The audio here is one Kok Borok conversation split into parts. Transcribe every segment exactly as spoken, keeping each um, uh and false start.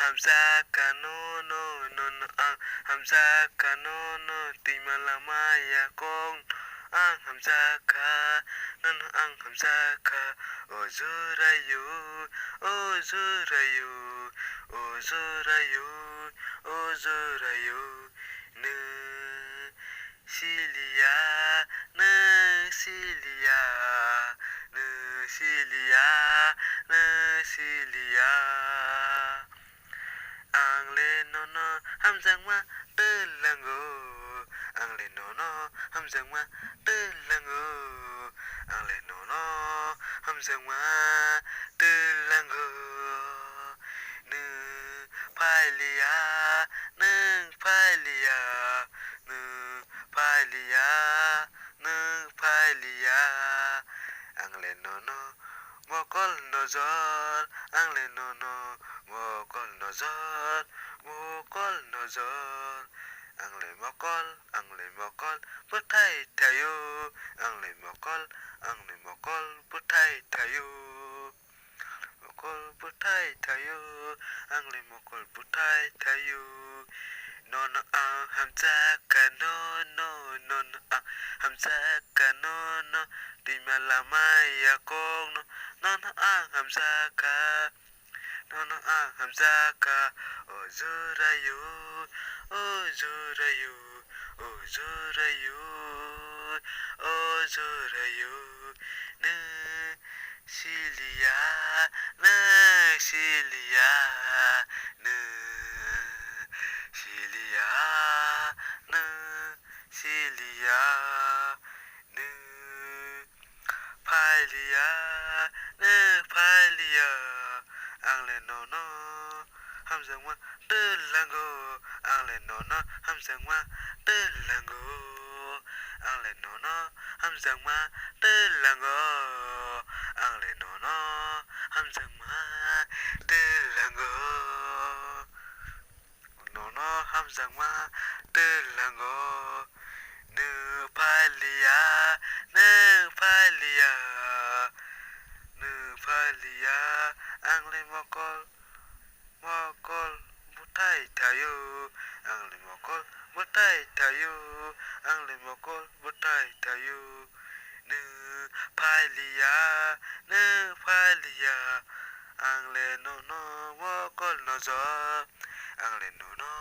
Hamjakha nono, nono ang hamjakha nono, twima lama ya kok ang hamjakha, nono ang hamjakha, o Jurayu, o Jurayu, o Jurayu, o Jurayu, nwng siliya, nwng siliya, nwng siliya, nwng siliya. Ang le nono hamjakma twlango, ang le nono hamjakma twlango, ang le nono hamjakma twlango. Nwng phailiya, nwng phailiya, nwng phailiya, nwng phailiya. Ang le nono mokol nojor, ang le nono mokol nojor, mokol nojor. Ang le mokol, ang le mokol bwthai thaio, ang le mokol, ang le mokol bwthai thaio. Mokol bwthai thaio, ang le mokol bwthai thaio. Nono ang hamjakha, nono, nono ang hamjakha, nono twima lama ya kokno, nono ang hamjakha, nono ang hamjakha, o Jurayu, o Jurayu, o Jurayu, o Jurayu, nwng siliya, nwng siliya, nwng siliya, nwng siliya, nwng phailiya, nwng phailiya. Ang le nono hamjakma twlango, ang le nono hamjakma twlango, ang le nono hamjakma twlango, ang le nono hamjakma twlango, nono hamjakma twlango. Nwng phailiya, nwng phailiya, nwng phailiya, ang le mokol, mokol bwthai thaio, ang le mokol bwthai thaio, ang le mokol bwthai thaio. Nwng phailiya, nwng phailiya, ang le nono mokol nojor, ang le nono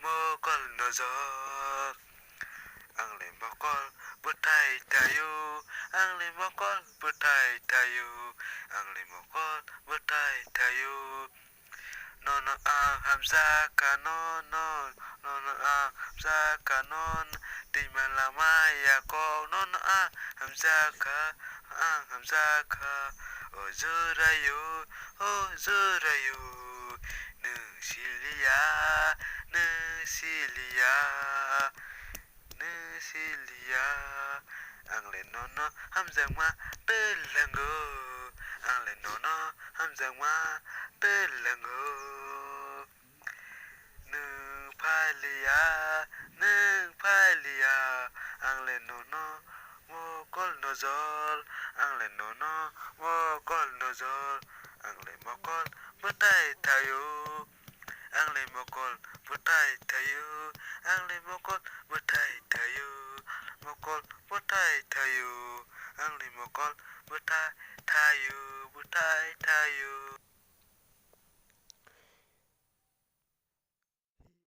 mokol nojor. Ang le mokol bwthai thaio, ang le mokol bwthai thaio, ang le mokol bwthai thaio. Nono ang hamjakha, nono, nono ang hamjakha, nono twima lama ya kok, nono ang hamjakha, ang hamjakha, o Jurayu, o Jurayu, nwng siliya, nwng siliya, nwng siliya. Ang le nono hamjakma twlango, ang le nono hamjakma twlango. Nwng phailiya, nwng phailiya, ang le nono mokol nojor, ang le nono mokol nojor, ang le mokol bwthai thaio, ang le mokol bwthai thaio, ang le mokol bwthai thaio, mokol bwthai thaio, ang le mokol bwthai thaio, bwthai thaio.